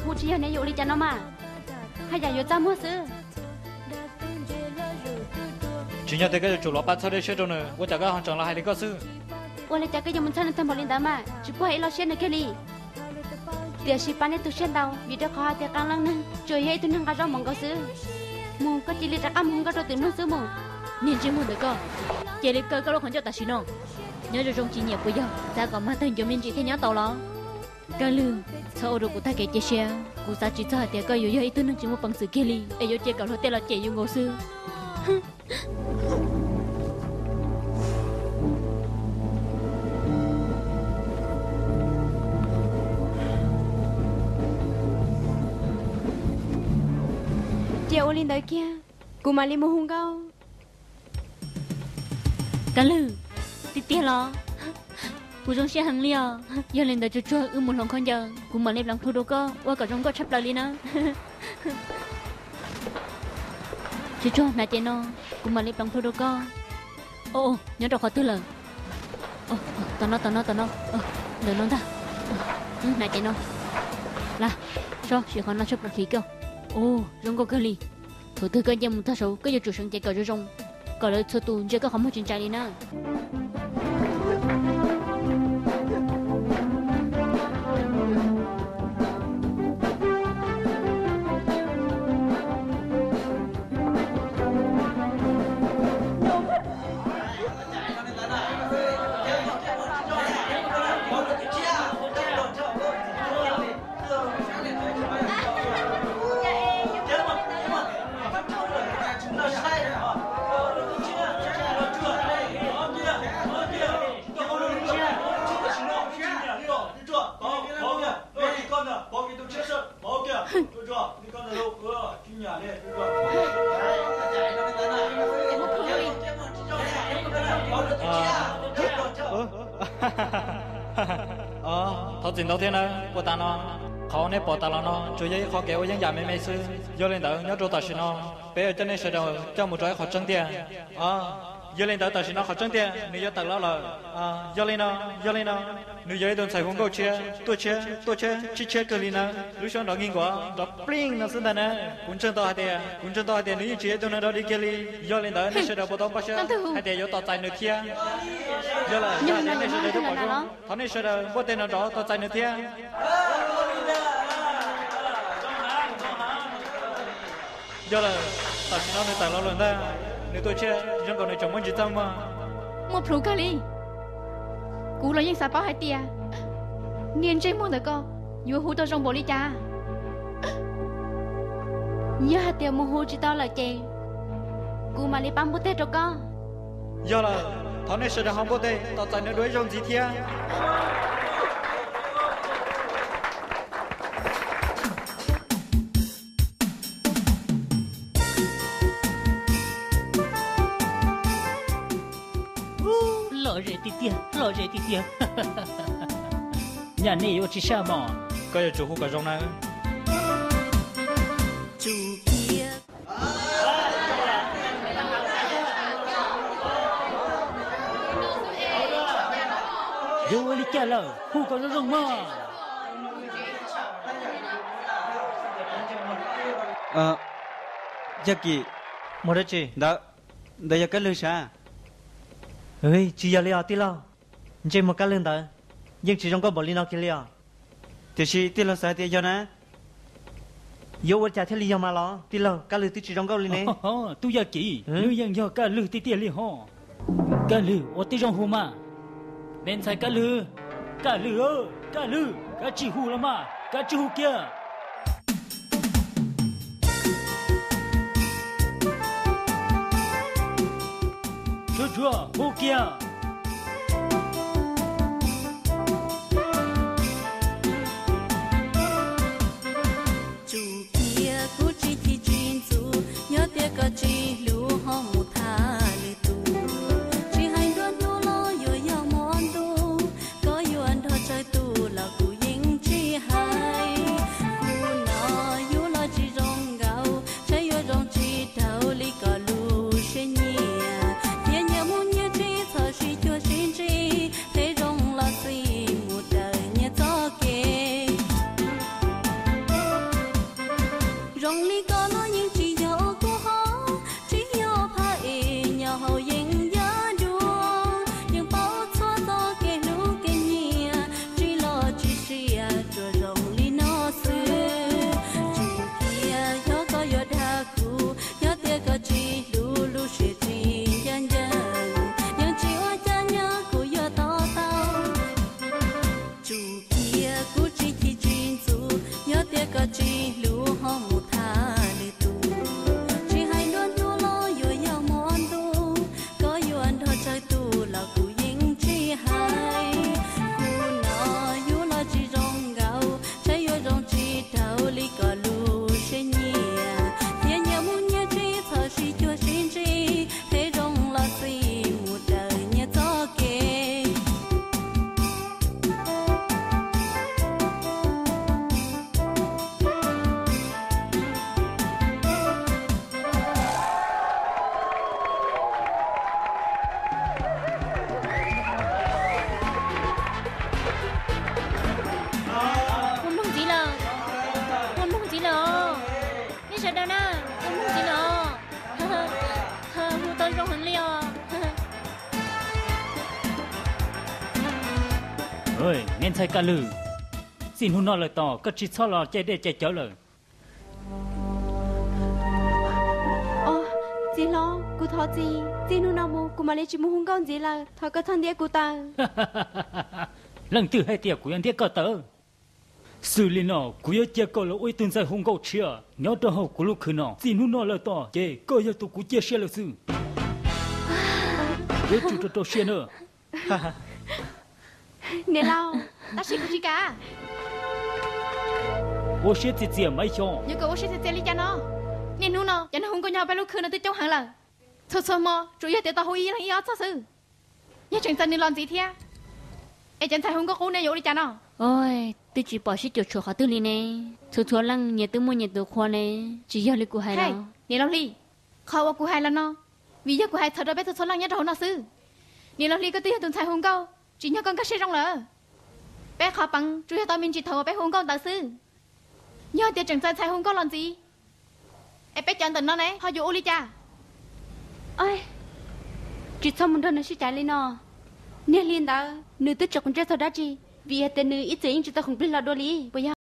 Mus tsis yog neb yuav ua li cas no mas, haj yam yuav txaj muag xwb. Tsis yog tias koj yuav tsum los pab txhawb dej siab rau nws, ua cas koj ho tseem los hais li koj xwb? Ua li cas koj yuav mus txhawb nws tag npaum li ntawd mas tsis pub hais ib lo siab nws kiag li? Tiam sis pab neb tu siab ntau, vim rau qhov hais tias Qee Leej neeg tsuas yog ib tug neeg nqa zaub mov nkaus xwb. Mus, koj cia li rov qab mus hu nkauj rau tim neeg xwb mus. Niag ntsej muag ntawm koj, cia li kaw koj lub qhov ncauj tam sim no. Nyob zoo zoo tsis nyiam puas yog? Xav kom mag tawg ncuav me ntsis thiaj nyob tau los? Kab Lwg, txhob ua rau kuv tag kev cia siab. Kuv xav tsis txog hais tias koj yuav yog ib tug neeg tsis muaj peev xwm kiag li es yuav cia kom luag tej los cem yus nkaus xwb. Cia ua li ntawd kiag, kuv mam li mus hu nkauj. Kab Lwg, tiag tiag los? Kuv zoo siab heev li os. Yog li ntawd Tsuag Tsuag, wb mus hloov khaub ncaws, kuv mam li pleev plhu rau koj ua kom zoo nkauj tshaj plaws li na. Tsuag Tsuag, hnav ces no, kuv mam li pleev plhu rau koj. Nyob rau qhov twg lawm? Tom no, tom no, tom no. Ntawm no ntag. Hnav ces no. Las, so siv qhov no tshuaj plav hliv koj. Ua zoo nkauj kawg li. Thaum twg koj nce mus txog saud koj yuav tsum seev ces kom zoo zoo, kom lawv txhua tus ntsia koj qhov muag tsis ntsais li na. Thov txim ntau thiab nawb, puag ta no qhov nej pom tas los no tsuas yog ib qho kev ua yeeb yam me me xwb. Yog li ntawd nyob rau tam sim no peb yuav coj nej sawv daws coj mus rau ib qhov tseeb tiag. Yog li ntawd tam sim no qhov tseeb tiag nws yuav tawm los lawm. Yog li no, yog li no, nws yog ib tug ntxhais hu nkauj tshiab, tuaj tshiab, tuaj tshiab, tshiab tshiab kawg li nawb. Lub suab nrov nkig nkuav nrov plig no xwb ntag na. Kuv ntseeg tau hais tias, kuv ntseeg tau hais tias nws yeej tsis yog ib tug neeg dog dig kiag li. Yog li ntawd nej sawv daws puas tau npaj siab hais tias yuav tos txais nws thiab? Yog lawm, yog hais tias nej sawv daws twb pom zoo, thov nej sawv daws npuaj teg nrov nrov tos txais nws thiab. Yog lawm, tam sim no nws tawm los lawm ntag. Nws tuaj tshiab zoo nkaus nws tseem muaj ntsis txaj muag. Muaj plhus kawg li. Kuv los yeej xav paub hais tias niag ntsej muag ntawm ko yuav hu tau zoo npaum li cas. Yog hais tias mus hu tsis tau lawm ces kuv mam li pab npuaj teg rau koj. Yog lawm, thov nej sawv daws ho npuaj teg tos txais nws dua ib zaug ntxiv thiab. Lom zem tiag tiag, lom zem tiag tiag. Nyaj nej yuav tsis saj mog. Koj yuav tsum hu kom zoo nawb. Yuav ua li cas lawm, hu kom zoo zoo mog. Yog Kim, muaj dab tsi ntawd? Ntawd yog Kab Lwg sav? Tsis yog li os tij laug, ntsej muag Kab Lwg ntawd yeej tsis zoo nkauj npaum li no kiag li os. Tiam sis tij laug xav tias yog na, yuav ua cas thiaj li yog mas los tij laug, Kab Lwg twb tsis zoo nkauj li ne. Tub Yaj Kim, nws yeej yog Kab Lwg tiag tiag li ho. Kab Lwg ua tib zoo hu mas. Me ntxhais Kab Lwg, Kab Lwg, Kab Lwg, kav tsij hu los mas, kav tsij hu kiag. Tsuag Tsuag, hu kiag. Tsum kiag kuv tsis chim tsis ntxub, yog tias koj tsis hlub ho mus tham lwm tus. Tsis hais nruab hnub los yuav yog hmo ntuj, koj yuav nrog tsawg tus los kuv yeej tsis hais. Kuv no yus los tsis zoo nkaus, tshaib yuav zoo tsis raug li koj lub siab nyiam. Thiab nyias mus nyias tsev txhob Zoo li koj no yeej tsis yog ua kub hov, tsis yog phab es nyob hauv yeeb yaj dua, yeej paub txhua txoj kev hlub kev nyiam, tsis loj tsis siab tsuas zoo li no xwb. Tsum kiag yog koj yuav dag kuv, yog tias koj tsis hlub lub siab tsis ncaj ncees, yeej tsis ua cas nyob kuv yuav to taub. Tsum kiag kuv tsis chim tsis ntxub, yog tias koj tsis hlub ho mus tham lwm tus. Tsis hais nruab hnub los yuav yog hmo ntuj, koj yuav nrog tsawg tus los kuv yeej tsis hais. Kuv no yus los tsis zoo nkaus, ntshe yuav zoo tsis raug li koj lub siab nyiam. Thiab nyias mus nyias tsev txhob sib cuag sib ntsib, phem zoo los xij mus raws nyias txoj kev. Ua moog ntxiv lawm, ua moog ntxiv lawm os. Nej sawv daws na, ua moog ntxiv lawm os. Hu tau zoo heev li os. Me ntxhais Kaj Lwg, txij hnub no lawm tos koj tsis txhob los caij dej caij cawv lawm. Txiv hlob, kuv thov txim, txij hnub no mus kuv mam li tsis mus hu nkauj ntxiv lawm, thov koj txhob ntiab kuv tawm. Leej twg hais tias kuv yuav ntiab koj tawm? Xws li no kuv yuav cia koj los ua ib tug ntxhais hu nkauj tshiab nyob rau hauv kuv lub khw no. Txij hnub no lawm tos ces koj yog tus kuv cia siab lawm xwb. Yuav tsum rau rau siab na. Niam laus, tab sis kuv tsis kam. Ua siab txias txias mas ib xyoos. Yuav kom ua siab txias txias li cas no? Niaj hnub no cov neeg hu nkauj nyob peb lub khw no twb coob heev lawm. Txhua txhua hmo tsuas yog tias tau hu ib leeg ib ob txog xwb. Yog tseem txais nws los ntxiv thiab, es cov ntxhais hu nkauj qub ne yuav ua li cas no? Twb tsis pom sib cuam tshuam qhov twg li ne. Txhua txhua leej nyias twb muaj nyias tus qhua ne, tsis yog li kuv hais los. Niam laus Hli, qhov uas kuv hais los no, vim yog kuv hais txog rau peb txhua txhua leej nyob rau hauv no xwb. Niam laus Hli, koj twb yog tus ntxhais hu nkauj, tsis nyog koj nkag siab zoo lawm. Peb qhov peev tsuas yog tau me ntsis thaum uas peb hu nkauj ntawd xwb. Yog tias tseem txais ntxhais hu nkauj los ntxiv, es peb cov ntawm no ne ho yuav ua li cas? Tsis txhob mus nrog nws sib cav li no. Niag Hli ntawd nws twb tsis quav ntsej txog dab tsi, vim yog tias nws ib txwm yeej tsis tau khoom plig hlo dua li, puas yog?